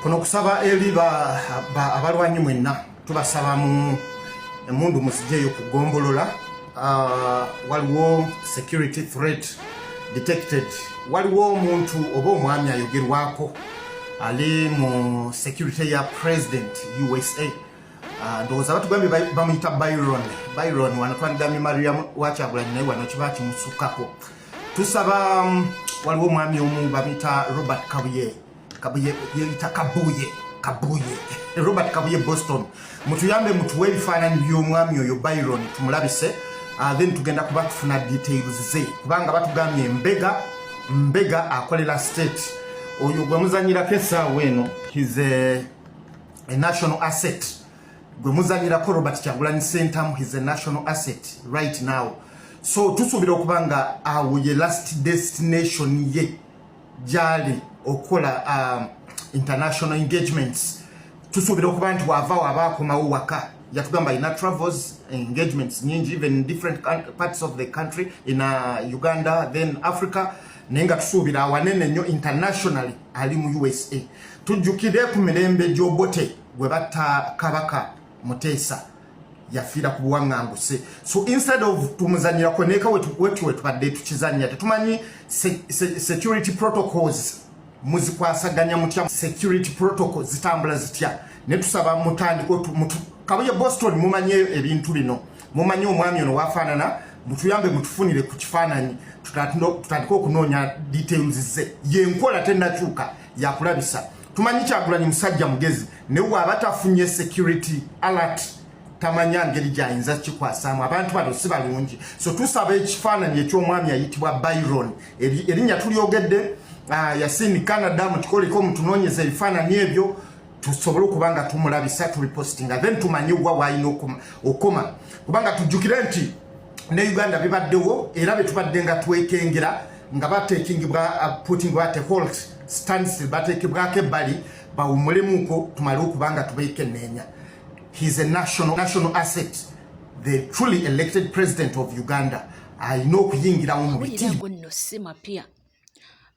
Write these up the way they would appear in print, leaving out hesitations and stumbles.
Kuno kusaba eri abalwanyi mwenna, tubasaba mu emundu muzijeeyo ku gombolola. Waliwo security threat detected. Waliwo omuntu oba omwami ayogerwako ali mu security ya president USA. Ndowooza batugambye bamuyita Byron. Byron wano twandigambye Mariam Wakyagulanyi, naye wano kiba kimusukkako. Tusaba waliwo omwami omu bamuyita Robert Kabuye. Kabuye yeyita Kabuye, Kabuye, Robert Kabuye Boston. Mutuyambe mutuwe ebifaananyi by'omwami oyo Byron tumulabise. Then tugenda kuba tufuna details ze, kubanga batugambye mbega mbega akolera state. Oyo gwe muzanyirako essaawa eno, he's a national asset. Gwe muzanyirako Robert Kyagulanyi Sentamu, he's a national asset right now. So tusuubira okuba nga awo ye last destination ye gyali okukola international engagements. Tusuubira okuba nti wava waba akomawo waka. Yatugamba alina travels, engagements nyingi, even in different parts of the country, in Uganda, then Africa, naye nga tusuubira awanene nnyo internationally ali mu USA. Tujjukire ku mirembe gy'Obote gwe batta Kabaka Muteesa, yafiira ku buwaŋŋanguse. So instead of tumuzanyirako neeka wetu wetubadde tukizanya, tetumanyi security protocols muzikwasaganya mutya, security protocols zitambula zitya. Ne tusaba mutandike Kabuye Boston, mumanye ebintu bino, mumanye omwami ono wafaanana, mutuyambe mutufunire ku kifaananyi, tutandike okunoonya details ze. Yenkola tennakyuka yakulabisa. Tumanyi Kyagulanyi musajja mugezi, naye waaba tafunye security alert tamanya ngeri gyayinza kikwasaamu. Abantu bano si balungi. So tusaba ekifaananyi eky'omwami ayitibwa Byron. Erinnya tulyogedde. Yasini Canada, mukikoleko, mutunoonyeza ebifaananyi ebyo tusobole okuba nga tumulabisa, tubipostinga, then tumanye wa waalina okoma. Kubanga tujjukire nti ne Uganda bibaddewo, era betubadde nga twekengera nga batekingibwa, putting at a halt, standstill, batekebwako ebbali bawumulemuko tumale okuba nga tubeekenneenya. He's a national asset, the truly elected president of Uganda. Alina okuyingirawo mu Amawulire biti. Ago nno si mapya.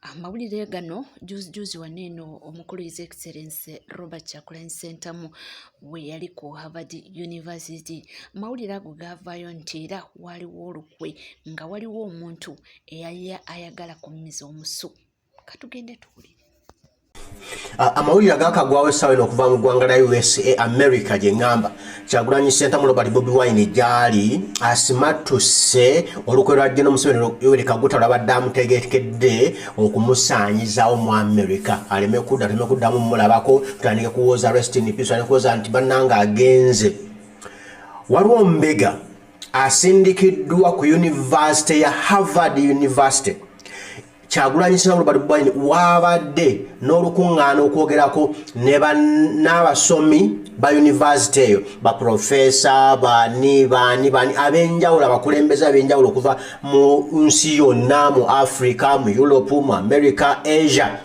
Amawulire gano juzi juzi wano eno omukulu His Excellence Robert Kyagulanyi Ssentamu we yali ku Harvard University, amawulire ago gaavaayo nti era waaliwo olukwe nga waliwo omuntu eyali ayagala kummiza omusu. Katugende tuwulire. Amawulire agakagwawo essaawa eno okuva mu ggwanga lya USA, America, gye ŋŋamba Kyagulanyi Ssentamu Robert Bobi Wine gyali asimattuse olukwe lwa General Museveni Yoweri Kaguta lwabadde amutegekedde okumusaanyizaawo mu America, aleme kudda, tuleme kuddamu mumulabako, tutandike kuwooza "Rest in peace", tutandike kuwooza nti bannanga agenze. Waliwo mbega asindikiddwa ku university ya Harvard University. Kyagulanyi Ssentamu Robert Bobi Wine waabadde n'olukuŋŋaana okwogerako ne n'abasomi ba university eyo, baprofesa bani bani bani ab'enjawulo, abakulembeze ab'enjawulo okuva mu nsi yonna, mu Africa, mu Europe, mu America, Asia,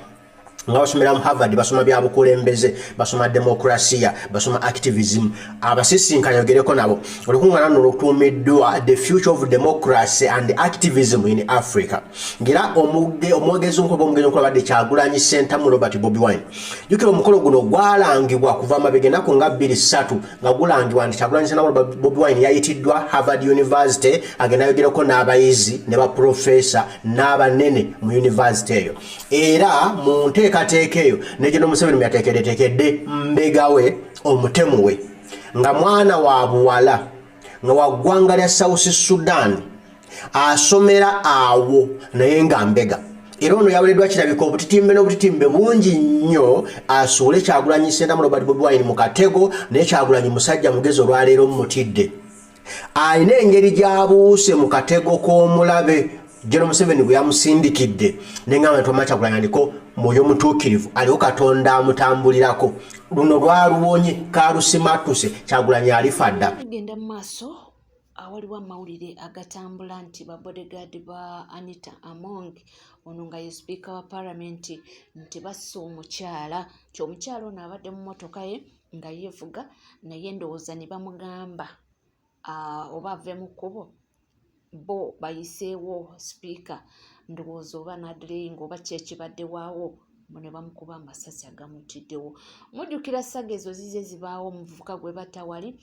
nga basomera mu Harvard, basoma byabukulembeze, basoma demokrasiya, basoma activism. Abasisinkanye ogereko nabo. Olukuŋŋaana luno lutuumiddwa "The Future of Democracy and Activism in Africa", ngera omwogezi omukulu, omugezi omukulu abadde Kyagulanyi Ssentamu Robert Bobi Wine. Jjukira omukolo guno gwalangibwa kuva mabega ennaku nga 2, 3 nga gulangibwa nti Kyagulanyi Ssentamu Robert Bobi Wine yayitiddwa Harvard University agenda ayogereko n'abayizi ne baprofesa n'abanene mu university eyo. Era mu nteekateeka eyo ne General Museveni yateekeddeteekedde mbega we, omutemu we, nga mwana wa buwala, nga wa ggwanga lya South Sudan, asomera awo naye nga mbega. Era ono yawereddwa kirabika obutitimbe n'obutitimbe bungi nnyo asuule Kyagulanyi Ssentamu Robert Bobi Wine mu katego. Naye Kyagulanyi musajja mugezi, olwaleero mumutidde, alina engeri gy'abuuse mu katego k'omulabe General Museveni bwe yamusindikidde. Neŋŋamba nti wamma Kyagulanyi aliko mwoyo mutuukirivu, aliwo Katonda amutambulirako. Luno lwaluwonye kalusimattuse, Kyagulanyi alifa dda. Tugenda mu maaso. Awaliwo amawulire agatambula nti ba bodyguard ba Anita Among, ono nga ye sipiika wa palamenti, nti basse omukyala, nti omukyala ono abadde mu mmotoka ye nga yeevuga, naye ndowooza ne bamugamba oba ave mu kkubo bo bayiseewo sipiika, ndowooza oba n'adelayinga oba ki ekibadde waawo. Ne bamukuba amasasi agamuttiddewo. Mujjukira saga ezo zize zibaawo, omuvubuka gwe batta wali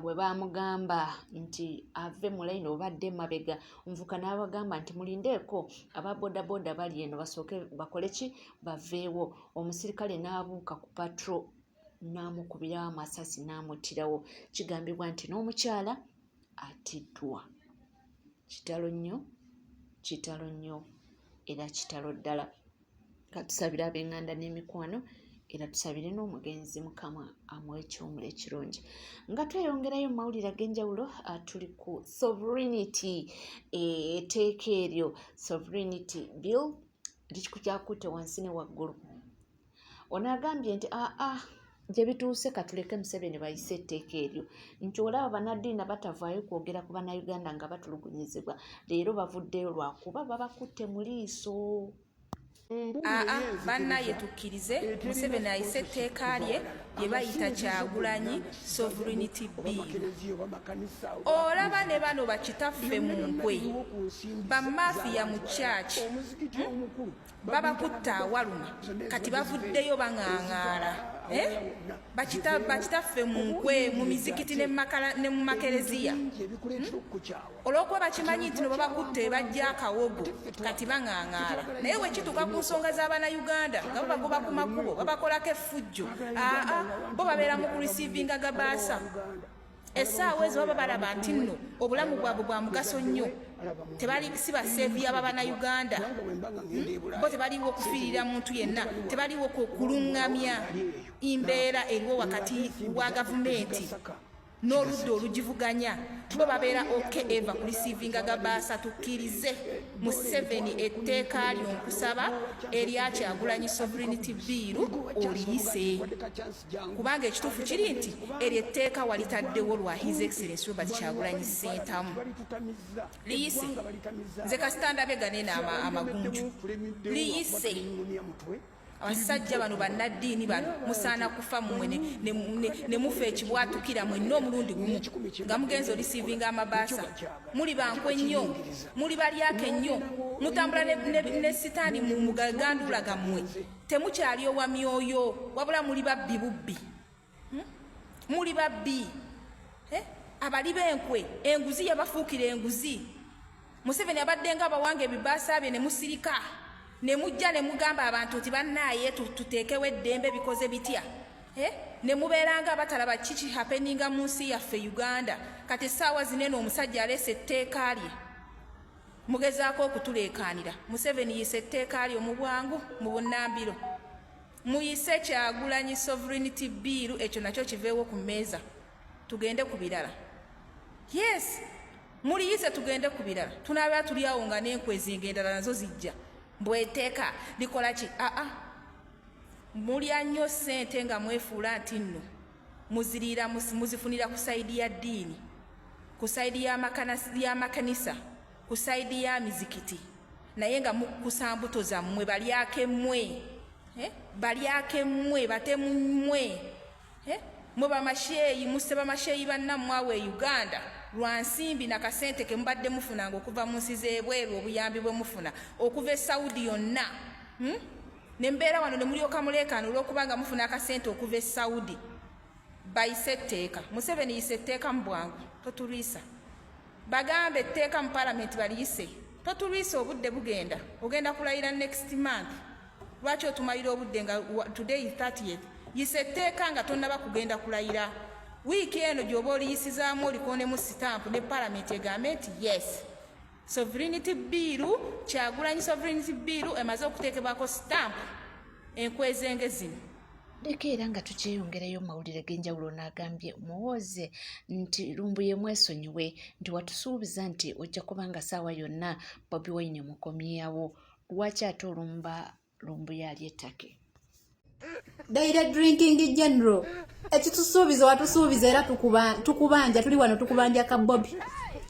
bwe baamugamba nti ave mu layini oba adde emabega, omuvubuka n'abagamba nti mulindeeko, aba bodaboda bali eno basooke bakole ki, baveewo. Omusirikale n'abuuka ku patrol n'amukubirawo amasasi n'amuttirawo. Kigambibwa nti n'omukyala atiddwa. Kitalo nnyo, kitalo nnyo era kitalo ddala. Katusabire ab'enganda n'emikwano, era tusabire n'omugenzi, Mukama amuwe ekiwumulo ekirungi. Nga tweyongerayo mu mawulire ag'enjawulo, tuli ku sovereignty, etteeka eryo Sovereignty Bill likikukyakutte wansi ne waggulu. Ono agambye nti aa gye bituuse, katuleke Museveni bayise etteeka eryo, nti olaba bannaddiini batavaayo kwogera ku Bannayuganda nga batulugunyizibwa, leero bavuddeyo lwakuba babakutte mu liiso. Aa, bannaye, tukkirize Museveni ayise etteeka lye lye bayita Kyagulanyi Sovereignty Bill. Olaba ne bano bakitaffe mu nkwe, bamafiya mu kyaki, Babakutte awaluma, kati bavuddeyo baŋaŋaala, eh? Bakitaffe mu nkwe mu mizikiti ne mu makereziya, Olw'okuba bakimanyi nti no babakutte bajja akawogo, kati baŋaŋaala. Naye bwe kituuka ku nsonga z'Abannayuganda nga babagoba ku makubo, babakolako effujjo, aa, bo babeera mu kureceivinga gabaasa. Essaawa ezo baba balaba nti nno obulamu bwabwe bwa mugaso nnyo. Tebali si basavior b'Abannayuganda, Bo tebaliwo okufiirira muntu yenna, tebaliwo kuluŋŋamya mbeera eriwo wakati wa gavumenti n'oludda olugivuganya. Bo babeera okay eva kureceivinga gabaasa. Tukkirize Museveni etteeka lyo, nkusaba, erya Kyagulanyi Sovereignty Bill oliyise, kubanga ekituufu kiri nti eryo etteeka walitaddewo lwa His Excellence Robert Kyagulanyi Ssentamu. Liyise. Nze kasita ndabe ganene amagunju. Liyise. Abasajja bano bannaddiini bano musaana kufa mmwe ne mufa ekibwatukira mwenna omulundi gumu nga mugenza okureceivinga amabaasa. Muli bankwe nnyo, muli balyake nnyo, mutambula ne sitaani mu gaganduula gammwe. Temukyali owa myoyo, wabula muli babbi bubbi, Muli babbi, eh? Abali b'enkwe, enguzi yabafuukira enguzi. Museveni abadde nga abawanga ebibaasa bye ne musirika, ne mujja ne mugamba abantu nti bannaaye, tuteekewo eddembe, bikoze bitya, eh? Ne mubeera nga abatalaba kiki happeninga mu nsi yaffe Uganda. Kati essaawa zinene omusajja aleese etteeka lye, mugezaako okutuleekaanira. Museveni, yisa etteeka lyo mu bwangu, mu bunnambiro. Muyise Kyagulanyi Sovereignty Bill, ekyo nakyo kiveewo ku mmeeza, tugende ku birala. Yes, muliyise, tugende ku birala. Tunaaba tuli awo nga n'enkwezinga endala nazo zijja mbweteeka likola ki. Aa, mulya nnyo ssente nga mwefuula nti nno muziriira, muzifunira ku side ya ddiini, ku side y'amakanisa, ku side ya mizikiti, naye nga mukukusa mbuto zammwe. Balyake mmwe, eh? Balyake mmwe, batemu mmwe, eh? Mwe bamasheeyi, musse bamasheeyi bannammwe awo e Uganda lwa nsimbi nakasente ke mubadde mufunanga okuva mu nsi z'ebweru, obuyambi bwe mufuna okuva e Saudi yonna, Ne mbeera wano ne mulyoka muleekaana olw'okuba nga mufuna akasente okuva e Saudi. Bayise etteeka. Museveni, yisa etteeka mu bwangu, totulwisa. Bagambe etteeka mu palamenti baliyise, totulwisa. Obudde bugenda, ogenda kulayira next month. Lwaki otumalira obudde nga today is 30th? Yisa etteeka nga tonnaba kugenda kulayira. Wiiki eno gy'oba oliyisizaamu, olikoonemu sitampu ne palamenti egambe nti yes, Sovereignty Bill, Kyagulanyi Sovereignty Bill emaze okuteekebwako sitampu. Enkwezenge zino. Leka era nga tukyeyongerayo mu mawulire g'enjawulo, n'agambye Muwooze nti Lumbuye mwesonyiwe, nti watusuubiza nti ojja kubanga saawa yonna Bobi Wine mukomyewo, lwaki ate olumba Lumbuye ali ettake? Daily drinking general, ekitusuubiza watusuubiza, era tukubanja, tuli wano tukubanja ka Bobi,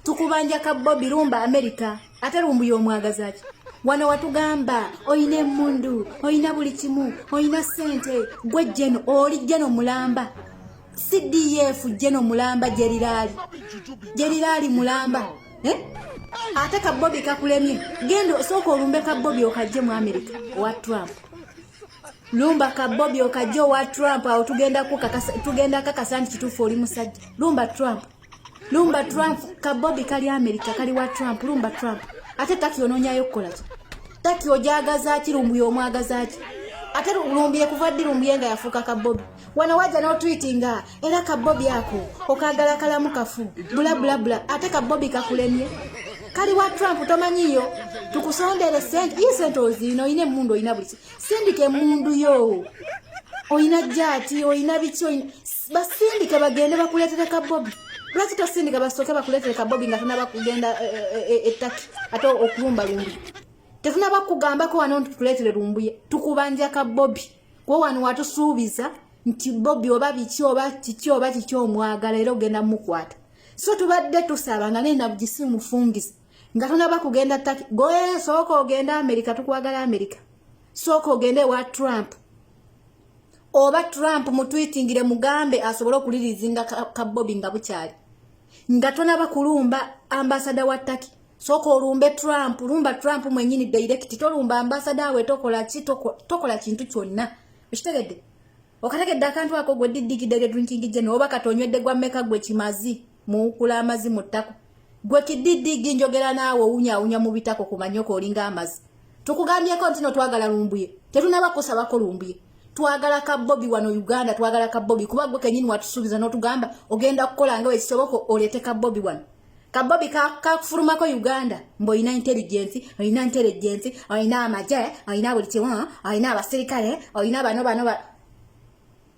tukubanja ka Bobi. Lumba America, ate Lumbuye omwagaza ki? Wano watugamba oyina emundu, oyina buli kimu, oyina ssente. Gwe jeno oli jeno mulamba, CDF jeno mulamba, jeriraali jeriraali mulamba, eh? Ate ka Bobi kakulemye, genda osooka olumbe ka Bobi okajje mu America owa Trump. Lumba ka Bobi okajja owa Trump, awo tugenda kukakasa, tugenda kakasa nti kituufu oli musajja. Lumba Trump, lumba Trump. Ka Bobi kali America, kali wa Trump. Lumba Trump. Ate Taki onoonyayo kukola ki? Taki ojagaza ki? Lumbuye omwagaza ki? Ate Lumbuye kuva ddi Lumbuye nga yafuuka ka Bobi? Wano wajja n'otwitinga era ka Bobi ako okagala kalamu kafu bula bula bula. Ate ka Bobi kakulemye, kali wa Trump, tomanyiyo. Tukusondere sente ye, sente oziina, olina emundu, olina buli. Sindika emundu yo, olina jaati, olina biki, olina. Basindike bagende bakuleetere ka Bobi. Lwaki tosindika basooke bakuleetere ka Bobi nga tonaba kugenda ettaki ate okulumba Lumbuye? Tetunaba kugambako wano nti tukuleetere Lumbuye, tukubanja ka Bobi. Kuba wano watusuubiza nti Bobi oba biki oba kiki oba kiki omwagala era ogenda mukwata. So tubadde tusaba nga naye nabugisi mufungize nga tonaba kugenda Taki. Goe, sooka ogenda Amerika, tukwagala Amerika. Sooka ogende ewa Trump, oba Trump mutwitingire mugambe asobole okulirizinga ka Bobi nga bukyali, nga tonaba kulumba ambasada wa Taki. Sooka olumbe Trump, lumba Trump mwenyini direct, tolumba ambasada we, tokola ki, tokola kintu kyonna. Okitegedde? Okategedde akantu ako? Gwe diddigidde drinking gen, oba kati onywedde gwa mmeka? Gwe kimazi muwukula amazi mu ttako. Gwe kididdigi, njogera naawe, owunyaawunya mu bitako ku manyoko, olinga amazi. Tukugambyeko nti no twagala Lumbuye? Tetunaba kusabako Lumbuye, twagala ka Bobi wano Uganda, twagala ka Bobi kuba gwe kenyini watusuubiza n'otugamba ogenda kukola nga wekisoboka oleete ka Bobi wano. Ka Bobi kakufulumako Uganda mbu olina intelligence, olina intelligence, olina amagye, olina buli kimu, olina abasirikale, olina bano bano ba.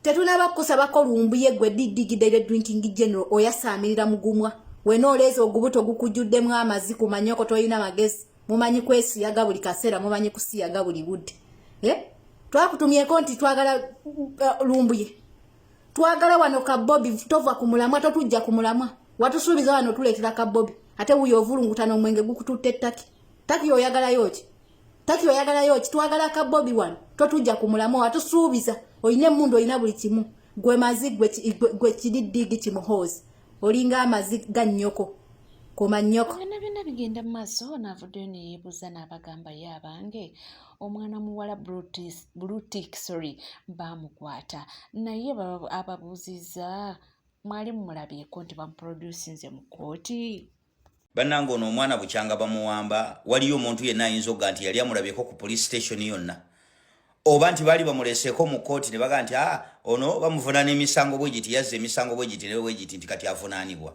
Tetunaba kukusabako Lumbuye. Gwe diddigidde drinking general, oyasaamirira mugumwa wena, oleeza ogubuto gukujjuddemu amazi ku manyoko, tolina magezi. Mumanyi kwesiyaga buli kaseera, mumanyi kusiyaga buli budde, eh? Twakutumyeko nti twagala Lumbuye? Twagala wano ka Bobi. Tova ku mulamwa, totujja ku mulamwa. Watusuubiza wano tuleetera ka Bobi, ate wuyo ovulunguta n'omwenge gukututte Taki. Taki oyagalayo ki? Taki oyagalayo ki? Twagala ka Bobi wano, totujja ku mulamwa. Watusuubiza, olina emundu, olina buli kimu. Gwe mazi, gwe kiriddigi kimuhoozi, olinga amazi ga nnyoko, koma nnyoko. Byonna byonna bigenda mu maaso, n'avuddeyo ne yeebuuza n'abagamba ye abange omwana muwala Bluetick, sorry, baamukwata naye ababuuzizza, mwali mumulabyeko nti bamuproducinze mu kkooti? Bannange, ono omwana bukyanga bamuwamba, waliyo omuntu yenna ayinza okuga nti yali amulabyeko ku police station yonna, oba nti baali bamuleseeko mu kooti ne bagaa nti, "Ah, ono bamuvunaana emisango bwe giti, yazza emisango bwe giti ne bwe giti," nti kati avunaanibwa?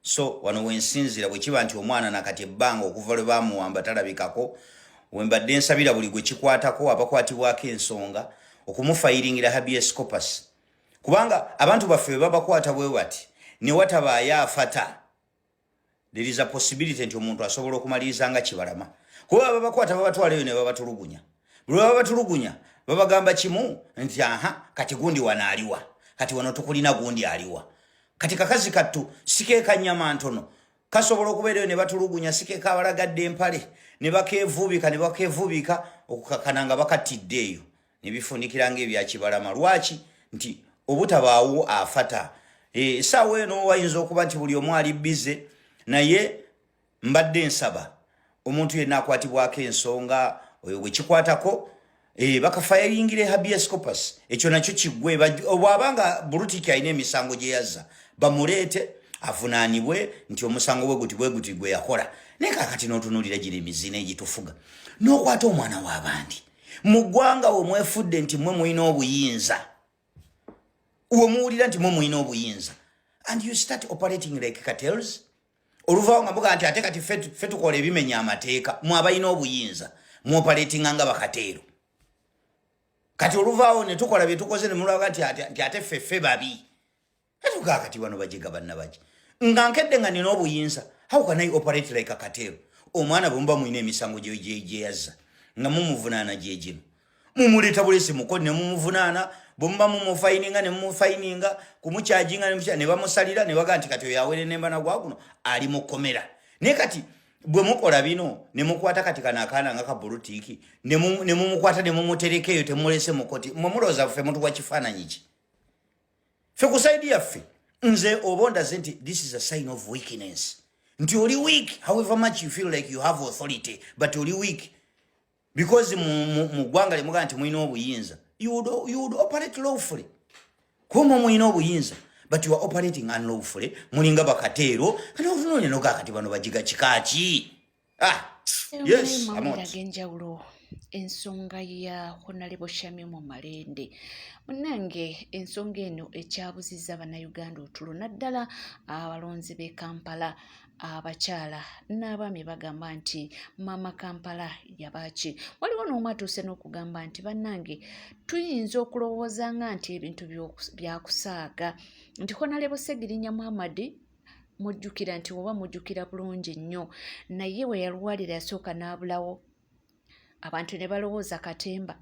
So wano wensinzira, bwe kiba nti omwana nakati ebbanga okuva lwe bamuwamba talabikako, wembadde nsabira buli gwe kikwatako, abakwatibwako ensonga, okumufayiringira habeas corpus, kubanga abantu baffe bwe babakwata bwe bati ne watabaayo afata, there is a possibility nti omuntu asobola okumaliriza nga Kibalama, kuba babakwata babatwala eyo ne babatulugunya. Buli lwe babatulugunya babagamba kimu nti, "Aha, kati gundi wano aliwa? Kati wano tukulina gundi aliwa?" Kati kakazi kattu sikeekanyama ntono kasobola okubeerayo ne batulugunya, sikeeka abalagadde empale ne bakeevuubika ne bakeevuubika okukakana nga bakatidde eyo ne bifundikira ng'ebyakibalama. Lwaki? Nti obutabaawo afata. Essaawa eno wayinza okuba nti buli omu ali busy, naye mbadde nsaba omuntu yenna akwatibwako ensonga oyo gwe kikwatako, bakafayiringire habeas corpus, ekyo nakyo kiggwe. Bw'aba nga Bluetick alina emisango gye yazza, bamuleete avunaanibwe nti omusango bwe guti bwe guti gwe yakola. Naye kakati n'otunuulira gino emizina egitufuga, n'okwata omwana w'abandi mu ggwanga we mwefudde nti mwe mulina obuyinza, we muwulira nti mwe mulina obuyinza, and you start operating like cartels. Oluvaawo nga mugaa nti ate kati ffe tukola ebimenya amateeka. Mwe abalina obuyinza muoperatinga nga bakateero. Kati oluvaawo ne tukola bye tukoze ne mulaga nti ate ffe babi. Etugaa kati bano bajega bannabaki nga nkedde nga nina obuyinza, how can I operate like a cartel? Omwana bwe muba mulina emisango gye yazza nga mumuvunaana gye gino, mumuleeta bulesi mukoni ne mumuvunaana. Bwe muba mumufayininga ne mumufayininga, kumukyajinga ne bamusalira ne bagaa nti kati oyo awere nembana gwa guno ali mu kkomera. Naye kati bwe mukola bino ne mukwata kati kano akaana nga ka Bluetick ne mumukwata ne mumutereka eyo, temulese mukoti, mwe mulowooza ffe mutuwa kifaananyi ki? Ffe ku side yaffe, nze oba ondaze nti this is a sign of weakness, nti oli weak. However much you feel like you have authority, but oli weak, because mu ggwanga lyemugaa nti mulina obuyinza, You would operate lawfully, kuba mulina obuyinza, but you are operating unlawfully. Mulinga bakateero. Kati otunoonya noga kati bano bajiga kikaaki? Ah, yes. Mawulire ag'enjawulo, ensonga ya Honorable Shamim Malende. Munnange, ensonga eno ekyabuzizza Bannayuganda otulo, naddala abalonzi b'e Kampala, abakyala n'abaami. Bagamba nti Maama Kampala yabaaki? Waliwo n'omu atuuse n'okugamba nti bannange, tuyinza okulowooza nga nti ebintu byakusaaga, nti Honorable Segirinya Muhammad, mujjukira nti oba mujjukira bulungi nnyo, naye we yalwalira yasooka n'abulawo, abantu ne balowooza katemba.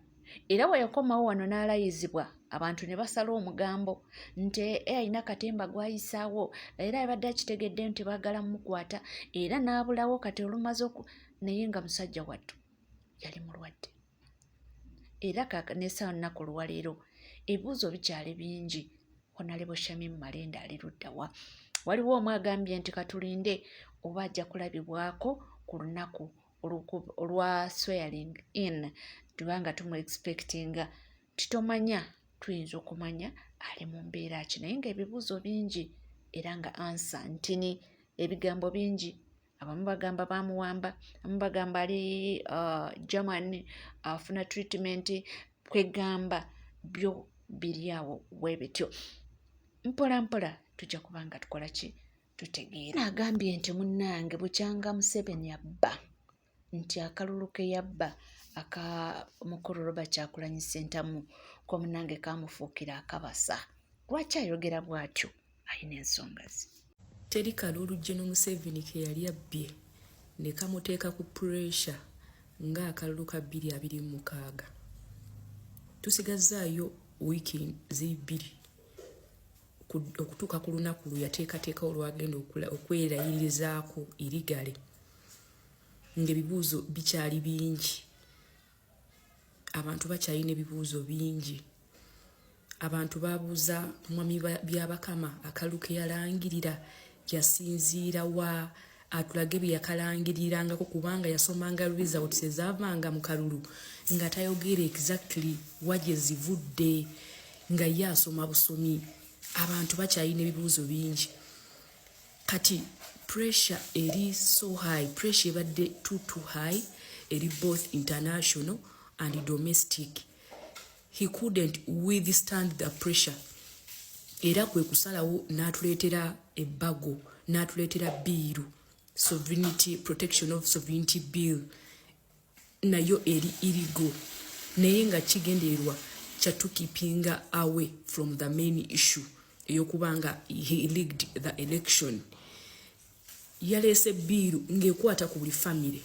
Era bwe yakomawo wano n'alayizibwa, abantu ne basala omugambo nti e alina katemba gw'ayisaawo, era abadde akitegedde nti baagala mmukwata, era n'abulawo. Kati olumaze oku naye nga musajja wattu yali mulwadde, era n'essaawa nnaku olwaleero ebibuuzo bikyali bingi. Honorable Shamim Malende ali ludda wa? Waliwo omu agambye nti katulinde oba ajja kulabibwako ku lunaku olwa swearing in, tubanga tumu expectinga, titomanya, tuyinza okumanya ali mu mbeera ki. Naye ng'ebibuuzo bingi era nga answer ntini, ebigambo bingi. Abamu bagamba bamuwamba, abamu bagamba ali German afuna treatment. Kwegamba byo biri awo bwe bityo. Mpola mpola tujja kuba nga tukola ki, tutegeera. Agambye nti munnange, bukyanga Museveni abba, nti akalulu ke yabba aka mukulu Robert Kyagulanyi Ssentamu ko munnange kamufuukira akabasa. Lwaki ayogera bw'atyo? Alina ensonga ze. Teri kalulu General Museveni ke yali abbye ne kamuteeka ku pressure ng'akalulu ka 2026. Tusigazzaayo wiiki ziri 2 okutuuka ku lunaku lwe yateekateeka olwagenda okwerayirizaako irigale, ng'ebibuuzo bikyali bingi. Abantu bakyalina ebibuuzo bingi. Abantu babuuza Mwami Byabakama akalulu ke yalangirira yasinziira wa, atulage bye yakalangirirangako, kubanga yasomanga results ezaavanga mu kalulu nga tayogera exactly wa gye zivudde, nga ye asoma busomi. Abantu bakyalina ebibuuzo bingi. Kati pressure eri so high, pressure ebadde too too high, eri both international and domestic. He couldn't withstand the pressure, era kwe kusalawo n'atuleetera ebbago, n'atuleetera bill, sovereignty, Protection of Sovereignty Bill. Nayo eri illegal, naye nga kigendererwa kyatukeepinga away from the main issue ey'okubanga he rigged the election. Yaleese bill ng'ekwata ku buli famire,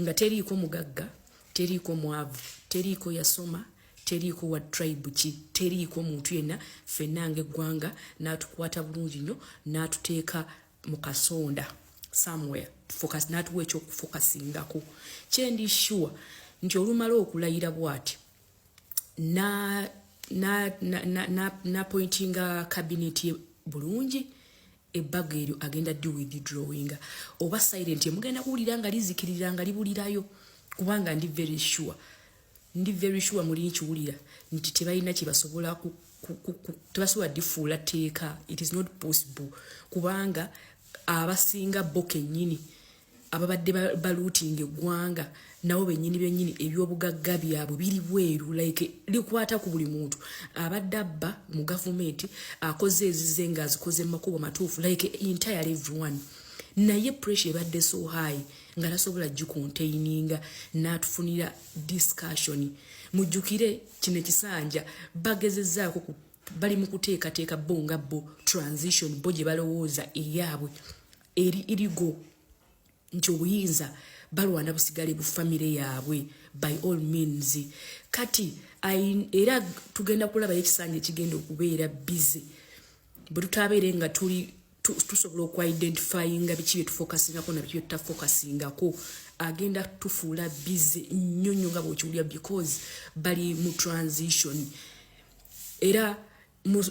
nga teriiko mugagga, teriiko mwavu, teriiko yasoma, teriiko wa tribe ki, teriiko muntu yenna, ffenna ng'eggwanga. N'atukwata bulungi nnyo, n'atuteeka mu kasonda somewhere focus, n'atuwa ekyokufocusingako. Kyendi sure nti olumala okulayira bw'ati na na na na na, na appointinga cabinet ye bulungi, ebbago eryo agenda di withdrawinga oba silent, emugenda kuwulira nga lizikirira, nga libulirayo, kubanga ndi very sure, ndi very sure muli nkiwulira nti tebalina kyebasobola, tebasobola difuula tteeka. It is not possible, kubanga abasinga bo kennyini ababadde balootinga eggwanga nabo bennyini bennyini ebyobugagga byabwe biri bweru. Like likwata ku buli muntu abadde abba mu gavumenti, akoze ezize ng'azikoze mu makubo matuufu, like entire everyone. Naye pressure ebadde so high nga tasobola gicontaininga, n'atufunira discussion. Mujjukire kino ekisanja bagezezzaako, bali mu kuteekateeka bo nga bo transition bo gye balowooza eyaabwe eri irigo, nti obuyinza balwana busigale bu famire yaabwe by all means. Kati era tugenda kulabayo ekisanja ekigenda okubeera busy bwe tutabeere nga tuli tusobola okuidentifyinga biki byetufocusingako na biki byetutafocusingako. Agenda tufuula busy nnyo nnyo nga bwekiwulira, because bali mu transition. Era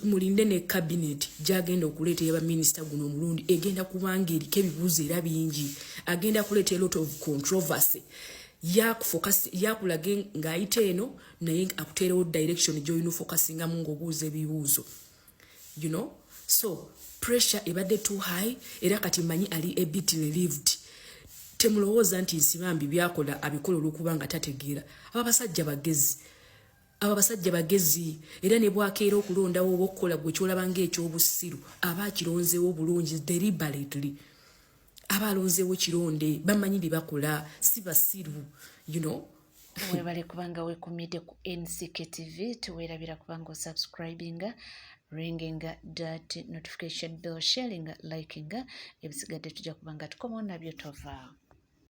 mulinde ne cabinet gyagenda okuleeta eyabaminisita guno omulundi egenda kubanga eriko ebibuuzo era bingi. Agenda kuleeta a lot of controversy. Yakulage ng'ayita eno, naye akuteerewo direction gy'olina ofocusingamu ng'obuuza ebibuuzo. So pressure ebadde too high, era kati manyi ali a bit relieved. Temulowooza nti Nsibambi byakola abikola olw'okuba nga tategeera. Aba basajja bagezi, abo abasajja bagezi, era ne bwakeera okulondawo oba okukola gwe kyolaba ng'ekyobusiru, aba akironzeewo bulungi, deliberately aba alonzeewo kironde. Bamanyi bye bakola, si basiru. Webale kubanga wekumidde ku NCK TV. Teweerabira kubanga osubscribinga, ringinga that notification bell, sharinga, likinga. Ebisigadde tujja kubanga tukomawo nabyo. Tovaawo.